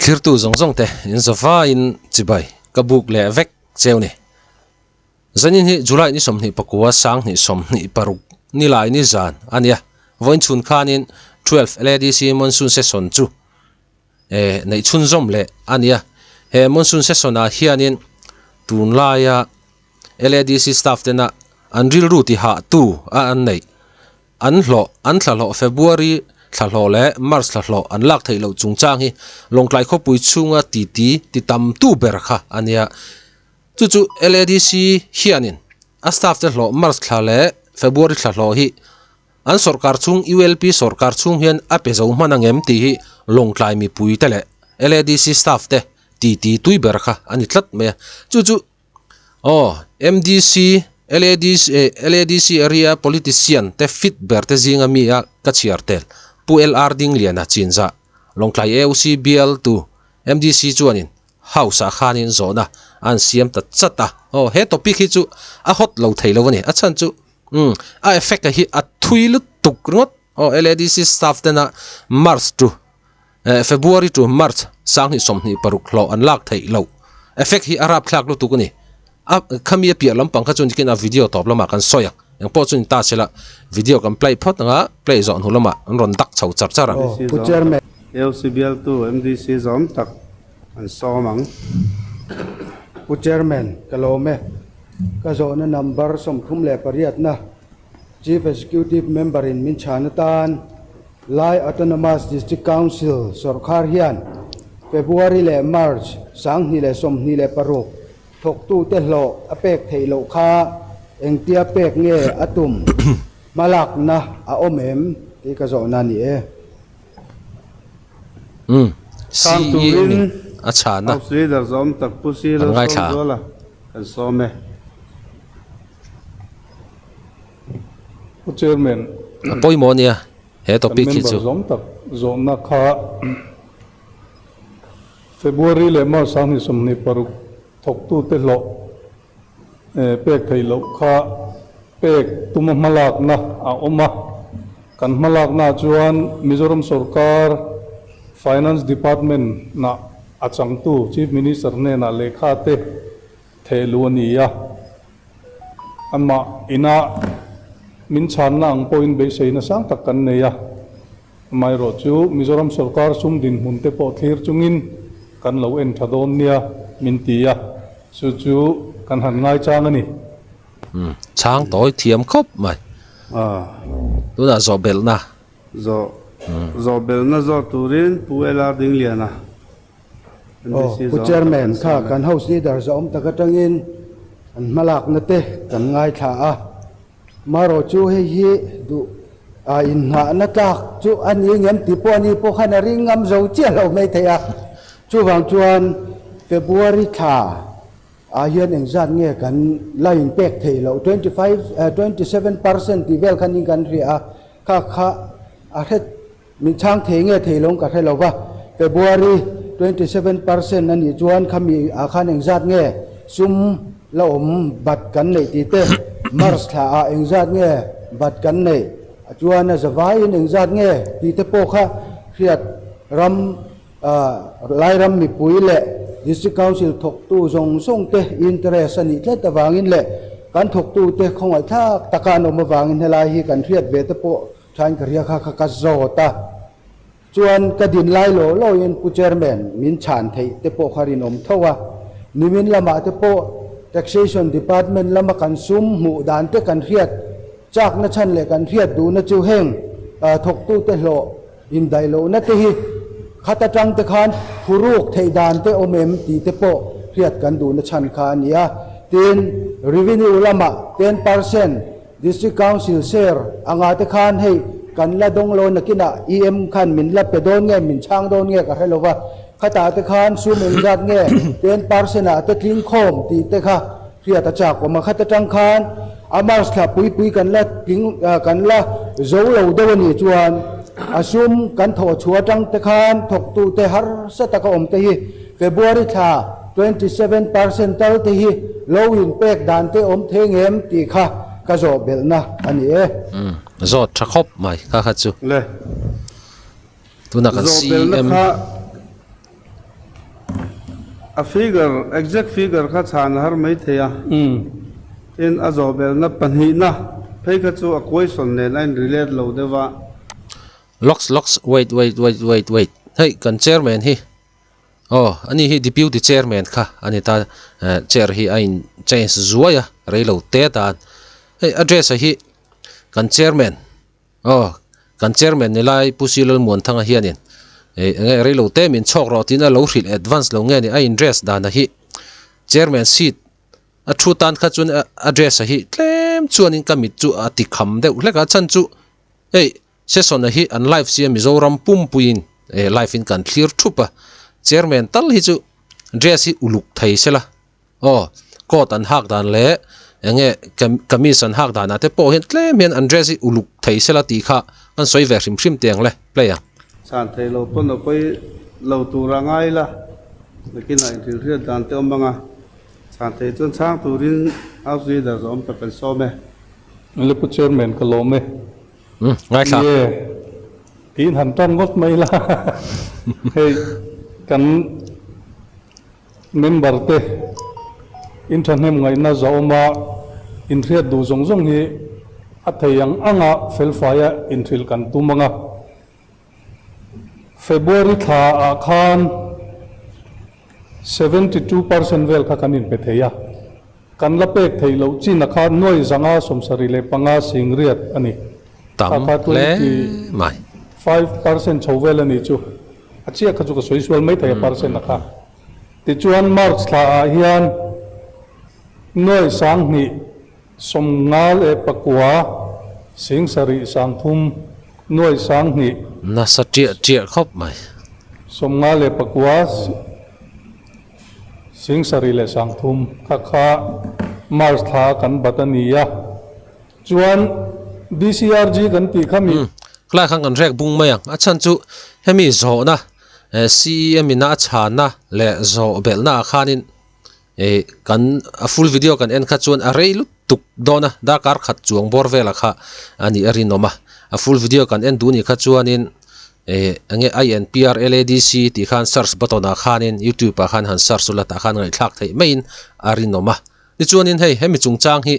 Thlirtu zawng zawng te in zavaiin chibai ka buk leh vek cheu ni. Zanin hi July ni 24 2026 nilai ni zan a nia. Vawiin chhun khanin 12 LADC Monsoon Session chu eh neih chhunzawm leh a nia. He Monsoon Session ah hianin tunlaia LADC staff tena an rilru tihahtu a an neih An hlawh, an thlahlawh February thlahlawh leh March thlahlawh an lak theih loh chungchang hi Lawngtlai khawpui chhunga titi ti tamtu ber kha a nia. Chu chu LADC hianin a staff te hlawh March thla leh February thlahlawh hi an sawrkar chhung ULP sawrkar chhung hian a pe zo hman ang em tih hi Lawngtlai mipui te leh LADC staff te titi tui ber kha a ni tlat mai a. Chu chu Aw, MDC, LADC, LADC area politician te fit ber te zinga mi a ka chhiar tel. Pu LR Dingliana chinzah Lawngtlai AOC bial tu MDC chuanin House ah khanin zawhna an siam ta chat a. Aw, he topic hi chu a hot lo thei lo a ni. A chhan chu umm a effect hi a thui lutuk ringawt. Aw, LADC staff tena March to February to March 2026 hlawh an lak theih loh effect hi a rapthlak lutuk a ni. A khami a piah lampang kha chuan tikin a video tawp lamah kan sawi ang. Engpawh chu ni ta sela video kan play phawt ang a, play zawh hnu lamah an rawn dak chho char char ang. Pu Chairman. AOC bialtu MDC zawm tak an sawm ang. Pu Chairman, ka lawm e. Ka zawhna number 38 na Chief Executive Member in min chhan atan Lai Autonomous District Council sawrkhar hian February leh March 2026 thawktute hlawh a pek theih loh kha engtia pek nge a tum hmalakna a awm em tih ka zawhna a ni e. Umm Chhang CEM turin in a chhan a House Leader zawm tak Pu kan Silo ngaithla. Sawmzuala kan sawm e. Pu Chairman, A pawimawh ania he kan topic hi member chu. zawm tak zawhna kha February leh March 2026 thawktute hlawh pek theih loh kha pek tuma hmalakna a awm a. Kan hmalaknaah chuan Mizoram sorkar Finance Department-ah a changtu Chief Minister hnenah lehkha te theh luh a ni a. Amah ina min chhanna ang pawhin beiseina sang tak kan nei a, amaherawh chu Mizoram sorkar sum dinhmun te pawh thlir chungin kan lo en tha dawn nia min ti a, chu chu kan han ngaichang a ni. Umm, chhang tawi thiam khawp mai. Tunah zawh belhna. Zawh zawh belhna zawh turin Pu LR Dingliana. Aw, Pu Chairman kha kan House Leader zahawm tak atangin an hmalakna te kan ngaithla a, marawh chu hei hi duh ah inngahna tlak chu a ni ngem tih pawh a ni pawh khan a ring ngam zo chiah lo mai thei a, chuvang chuan February thla ah hian engzat nge kan la inpek theih loh 25 27% tih vel khanin kan hria a, kha kha a hre Min chhang thei nge thei lawng ka hre lo va, February 27% a nih chuan khami ah khan engzat nge sum la awm bat kan neih tih te, March thla ah engzat nge bat kan neih chuan a zavaiin engzat nge tih te pawh kha hriat ram Lairam mipui leh District Council thawktu zawng zawng te interest a nih tlat avangin leh kan thawktu te khawngaihthlak taka an awm avangin helai hi kan hriat ve te pawh Thain ka ria kha kha ka zawt a, chuan ka din lai law lawin Pu Chairman min chhan theih te pawh kha rinawm tho a, nimin lamah te pawh Taxation Department lama kan sum hmuh dan te kan hriat chakna chhan leh kan hriat duhna chu heng thawktute hlawh indaih lohna te hi khat atang te khan phuruk theih dan te awm em tih te pawh hriat kan duhna chhan kha a ni a, tin Revenue lamah 10% District Council share anga te khan hei kan la dawng lo nakinah EM khan min la pe dawn nge min chhang dawn nge ka hre lo va, khatah te khan sum engzat nge 10% ah te tling khawm tih te kha hriat a chak awm a, khat atang khan a March thla pui pui kan la tling kan la zo lo deuh a nih chuan a sum kan thawh chhuah atang te khan thawktu te harsa taka awm te hi February thla 27% tal te hi lo in pek dan te awm thei ngem tih kha ka zawh belhna a ni e. Umm zawt tha khawp mai kha kha chu. Le. Tunah kan Zawh belhna CM. kha A figure, exact figure kha chhan a har mai thei a. Tin, a zawhbelna pahnihna phei kha chu a question nen a in relate lo deuh a. Locks locks wait wait wait wait wait hei kan chairman hi aw ani hi deputy chairman kha ani ta chair hi a in change zuai a reilo te tan hei a dress a hi kan chairman Aw, kan chairman ni lai Pu Sir Lalmuanthanga hianin eh enge reilo te min chhawk rawh tiin a lo hrilh advance lo nge ni a in dress dan a hi chairman seat a thu tan kha chuan a dress a hi tlem chuanin ka mit chu a ti kham deuh hlek a chhan chu hei session a hi an live sia Mizoram pumpuiin eh live in kan thlir thup a chairman tal hi chu dress hi uluk thei sela. Aw, coat an hak dan leh eng nge kamis an hak danah te pawh hian tlem hian an dress hi uluk thei sela tih kha kan sawi ve hrim hrim teh ang le, play ang. Chhan thei lo pawn a pawi lo tur a ngai la, nakinah inhrilhriat dan te awm ang a, chhan thei chuan chhang turin House Leader zawm tak kan sawm e. Le Pu Chairman ka lawm e. Umm, ngaithla. Ye, tiin han tan ngawt mai la, hei kan. Member te in thahnem ngaihna zahawma inhriat duh zawng zawng hi a thei ang anga felfaia inhrilh kan tum ang a. February thla ah khan 72% vel kha kan inpe thei a, kan la pek theih loh chin a kha nuai zanga 75 singriat a ni. Tam hle mai. 5% chho vel a nih chu. A chiah kha chu ka sawi sual mai thei a percent a kha. Tichuan March thla ah hian nuai 20 59 73 nuai 20. Nasa ṭiah ṭiah khawp mai. 59 73 kha kha March thla a kan bat a ni a. Chuan DCRG kan tih kha mi. Umm, tlai khan kan rek bung mai ang. A chhan chu hemi zawhna CEM ina a chhanna leh zawh belhna ah khanin ih kan a full video kan en kha chuan a rei lutuk dawn a, darkar khat chuang bawr velah kha a nih a rinawm a. A full video kan en duh nih kha chuanin ih enge INPR LADC tih khan search button ah khanin youtube ah khan han search ula tah khan ngaihthlak theih maiin a rinawm a. Tichuanin hei hemi chungchang hi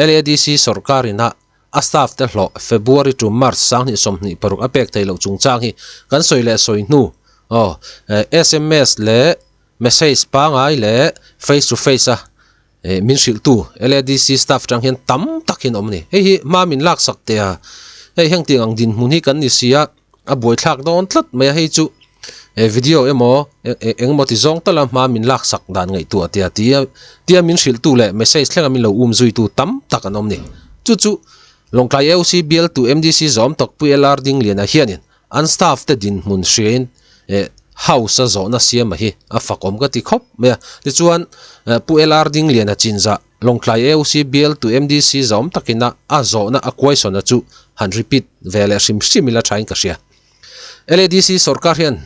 LADC sorkar ina a staff te hlawh February to March 2026 a pek theih loh chungchang hi kan sawi leh sawi hnu aw sms leh message pangai leh face to face a min hrilhtu LADC staff tang hian tam tak hian awm a ni. Hei hi hma min laksak teh a, hei heng tiang ang dinhmun hi kan ni si a. A buaithlak dawn tlat mai a, hei chu eh video emaw engemaw ti zawng tala hma min laksak dan ngaihtuah tia tia tia min hrilhtu leh message thlenga min lo um zuitu tam tak an awm ni. Chu chu Lawngtlai AOC bialtu MDC zawm Tawkpui LR Dingliana hianin an staff te dinhmun hriain eh house a zawhna siama hi a fakawm ka ti khawp mai a. Tichuan Pu LR Dingliana chinzah Lawngtlai AOC bialtu MDC zawm takina a zawhna a question a chu han repeat ve leh hrim hrim ila thain ka hria. LADC sorkar hian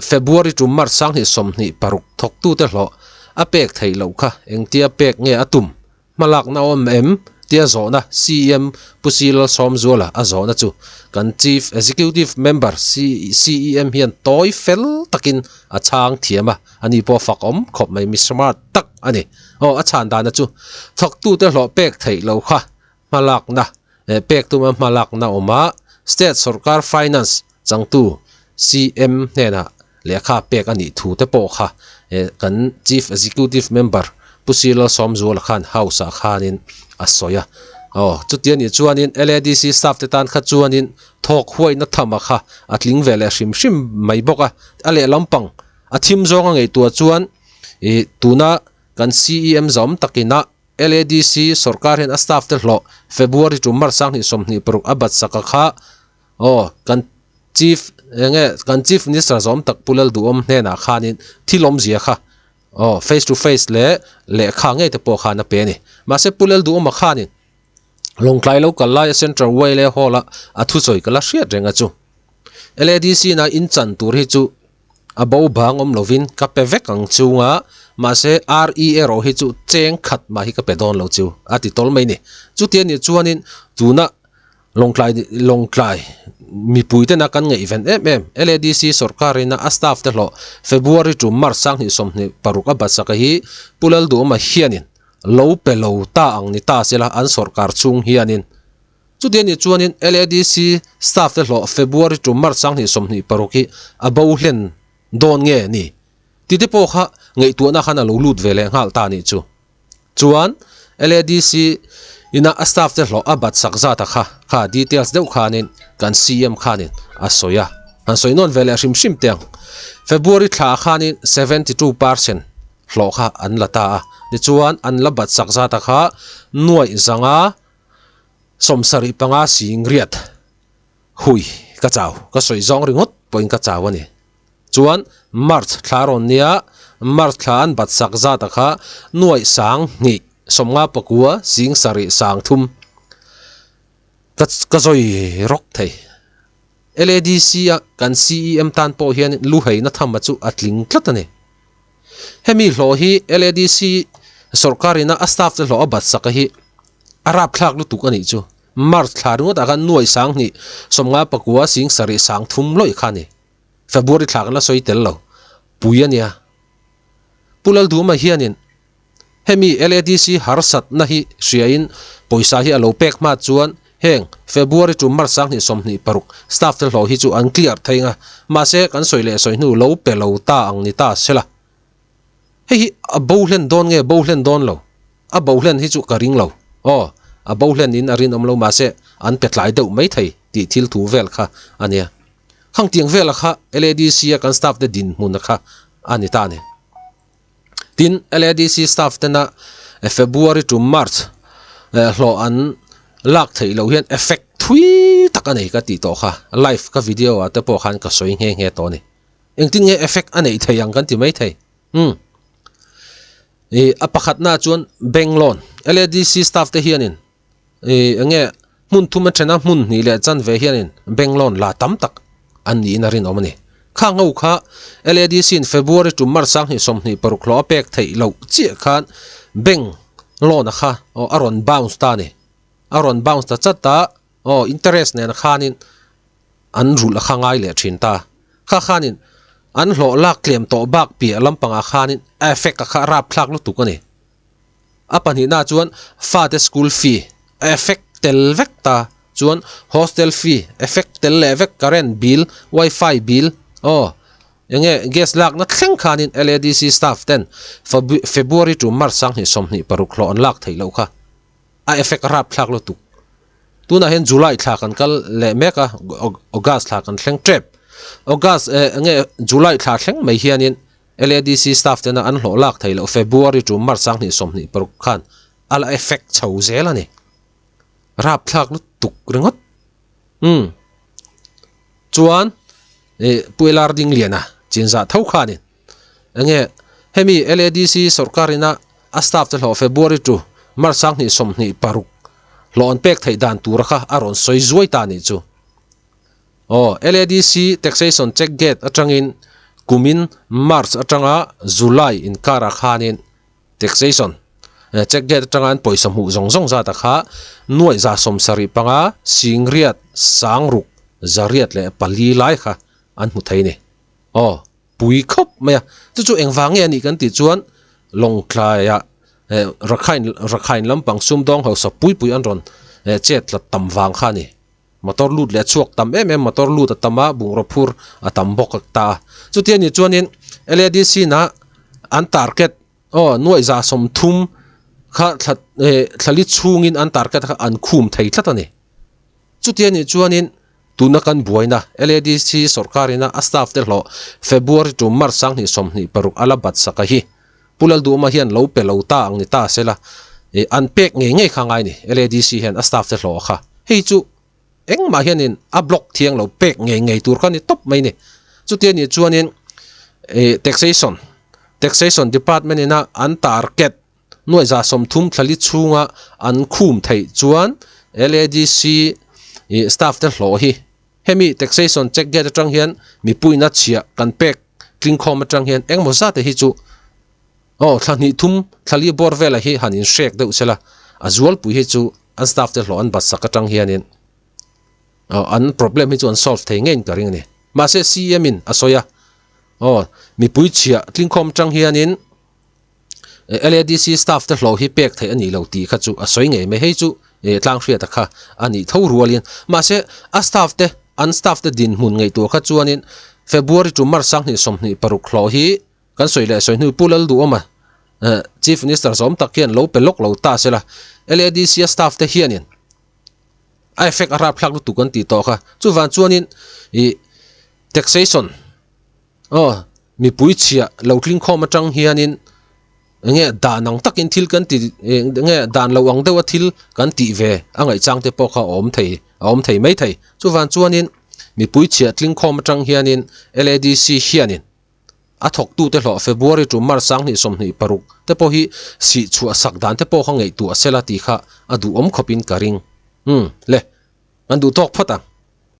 February to March 2026 thawktute hlawh a pek theih loh kha engtia pek nge a tum hmalakna awm em tia zawhna CEM Pu Si Lalsawmzuala a zawhna chu kan Chief Executive Member CEM hian tawi fel takin a chhang thiam a. Ani pawh fak awm khawp mai mi smart tak a ni. Aw a chhan dana chu thawktute hlawh pek theih lo kha hmalakna eh pek tuma hmalakna awm a, state sorkar finance changtu CM hnenah lehkha pek a nih thu te pawh kha eh kan chief executive member Pu Sir Lalsawmzuala khan house ah khanin a sawi a. Aw chuti anih chuanin LADC staff te tan kha chuanin thawk huaina thama kha a tling ve leh hrim hrim mai bawk a, a lehlam pang A thim zawng a ngaihtuah chuan ih tuna kan CEM zawm takina LADC sorkar hian a staff te hlawh February to March 2026 a bat sak a kha aw kan chief eng nge kan chief minister zawm tak Pu Lalduhawm hnenah khanin thil awmzia kha aw face to face leh lehkha ngei te pawh khan a pe a ni. Mahse Pu Lalduhawma khanin Lawngtlai lo kal laia Central Wale Hall-a a thusawi ka la hriat reng a chu. LADC na in chan tur hi chu a bo bang awm lovin ka pe vek ang chunga mahse RE erawh hi chu cheng khat mah hi ka pe dawn lo chu a ti tawl mai ni. Chuti anih chuanin tuna. Lawngtlai Lawngtlai mipui tena kan ngaihven em em LADC sorkar ina a staff te hlawh February to March 2026 a batsaka hi Pu Lalduhawma hianin lo pe lo ta ang ni ta sela an sorkar chhung hianin chuti anih chuanin LADC staff te hlawh February to March 2026 hi a bo hlen dawn nge ni tih te pawh kha ngaihtuahna khan a lo lut ve leh nghal ta anih chu. Chuan LADC ina a staff te hlawh a bat sak zat a kha kha details deuh khanin kan CM khanin a sawi a, han sawi nawn ve leh hrim hrim teh ang. February thla khanin 72% hlawh kha an la ta a, tichuan an la bat sak zat a kha nuaih zanga 75 sing riat hui ka chau ka sawi zawng ringawt pawhin ka chau a ni. Chuan March thla rawn nia, March thla an bat sak zata kha nuaih 2000 50 sing sarih 30 ka ka zawi rawk thei. LADC a kan CEM tan pawh hian lu heina thama chu a tling tlat a ni. Hemi hlawh hi LADC sorkar ina a staff te hlawh a bat sak a hi a rapthlak lutuk a nih chu. March thla ringawt ah khan nuaih 2000 59 sing sarih 30 lawih kha a ni. February thla kan la sawi tel lo pui a nia. Pu Lalduhma hianin hemi LADC harsatna hi hriain pawisa hi a lo pek hma chuan heng February to March 2026 staff te hlawh hi chu an clear thei ang a, mahse kan sawi leh sawi hnu lo pe lo ta ang ni ta sela. Hei hi a bo hlen dawn nge bo hlen dawn lo? A bo hlen hi chu ka ring lo. Aw, a bo hlen in a rinawm lo mahse an pe tlai deuh mai thei tih thil thu vel kha a nia. Khang tiang vela kha LADC a kan staff te dinhmun a kha a ni ta a ni. Tin, LADC staff tena February to March hlawh an lak theih loh hian effect thui tak a nei ka tih tawh kha. Live ka video ah te pawh khan ka sawi nghe nghe tawh a ni. Engtin nge effect a neih thei ang kan ti mai thei. Umm. Ih a pakhatna chuan bank loan LADC staff te hianin ih eng nge hmun thum a then a hmun hnih leh chanve hianin bank loan la tam tak an niin a rinawm a ni. Khang ho kha LADC in February to March 2026 hlawh a pek theih loh chiah khan bank loan a kha aw a rawn bounce ta a ni. A rawn bounce ta chat a aw interest nen khanin an rulh a kha ngai leh thin ta. Kha khanin an hlawh lak tlem tawh bak piah lampangah khanin a effect a kha a rapthlak lutuk a ni. A pahnihna chuan fate school fee a effect tel vek ta chuan hostel fee effect tel leh vek current bill, wifi bill aw enge gas lakna thleng khanin LADC staff ten February to March 2026 hlawh an lak theih loh kha a effect a rapthlak lutuk. Tunah hian July thla kan kal leh mek a, August thla kan thleng tep. August eh enge July thla thleng mai hianin LADC staff tena an hlawh lak theih loh February to March 2026 khan a la effect chho zel a ni. Rapthlak lutuk ringawt. Umm. Chuan eh Pu LR Dingliana chinzah tho khanin enge hemi LADC sorkar ina a staff te hlawh February to March 2026 hlawh an pek theih dan tura kha a rawn sawi zuai ta nih chu. Aw, LADC taxation check gate atangin kumin March atanga July inkarah khanin taxation check gate atanga an pawisa hmuh zawng zawng zata kha nuaih 75 singriat sangruk 104 lai kha an hmu thei a ni. Aw, pui khawp mai a. Chu chu engvang nge a nih kan tih chuan Lawngtlaiah Rakhine Rakhine lampang sumdawng hausa pui pui an rawn chet tlat tam vang kha a ni. Motor lut leh a chhuak tam em em, motor lut a tam a, bungraw phur a tam bawk ta a. Chuti a nih chuanin LADC na an target aw nuaih 30 kha thla eh thlali chhungin an target kha an khum thei tlat a ni. Chuti a nih chuanin tuna kan buaina LADC sorkarina a staff te hlawh February to March 2026 a la bat sak a hi. Pu Lalduhma hian lo pe lo ta ang ni ta sela ih an pek ngei ngei kha ngai ni LADC hian a staff te hlawh kha hei chu engmah hianin a block thiang lo pek ngei ngei tur kha ni tawp mai ni chuti anih chuanin ih taxation taxation department ina an target nuaih 30 thlali chhunga an khum theih chuan LADC ih staff te hlawh hi hemi taxation check gate atang hian mipuiin a chhiah kan pek tlingkhawm atang hian engmaw zat te hi chu aw thla hnih thum thla li bawr velah hi han inhrek deuh sela a zualpui hi chu an staff te hlawh an bat sak atang hianin. An problem hi chu an solve thei ngeiin ka ring a ni. Mahse CM in a sawi a, aw mipui chhiah tlingkhawm atang hianin LADC staff te hlawh hi pek theih a nih lo tih kha chu a sawi ngei mai. Hei chu tlang hriata kha a nih tho rualin mahse a staff te an staff te dinhmun ngaihtuah kha chuanin February to March 2026 hlawh hi kan sawi leh sawi hnu Pu Lalduhawma Chief Minister zawm tak hian lo pe lawk lo ta sela LADC a staff te hianin a effect a rapthlak lutuk an tih tawh kha. Chuvang chuanin ih taxation aw mipui chhiah lo tling khawm atang hianin enge dan ang takin thil kan ti enge dan lo ang deuha thil kan tih ve a ngaihchang te pawh kha a awm thei a awm thei mai thei. Chuvang chuanin mipui chhiah tling khawm atang hianin LADC hianin A thawktute hlawh February to March 2026 te pawh hi sih chhuah sak dan te pawh kha ngaihtuah sela tih kha a duhawm khawpin ka ring. Umm le, kan duh tawk phawt ang.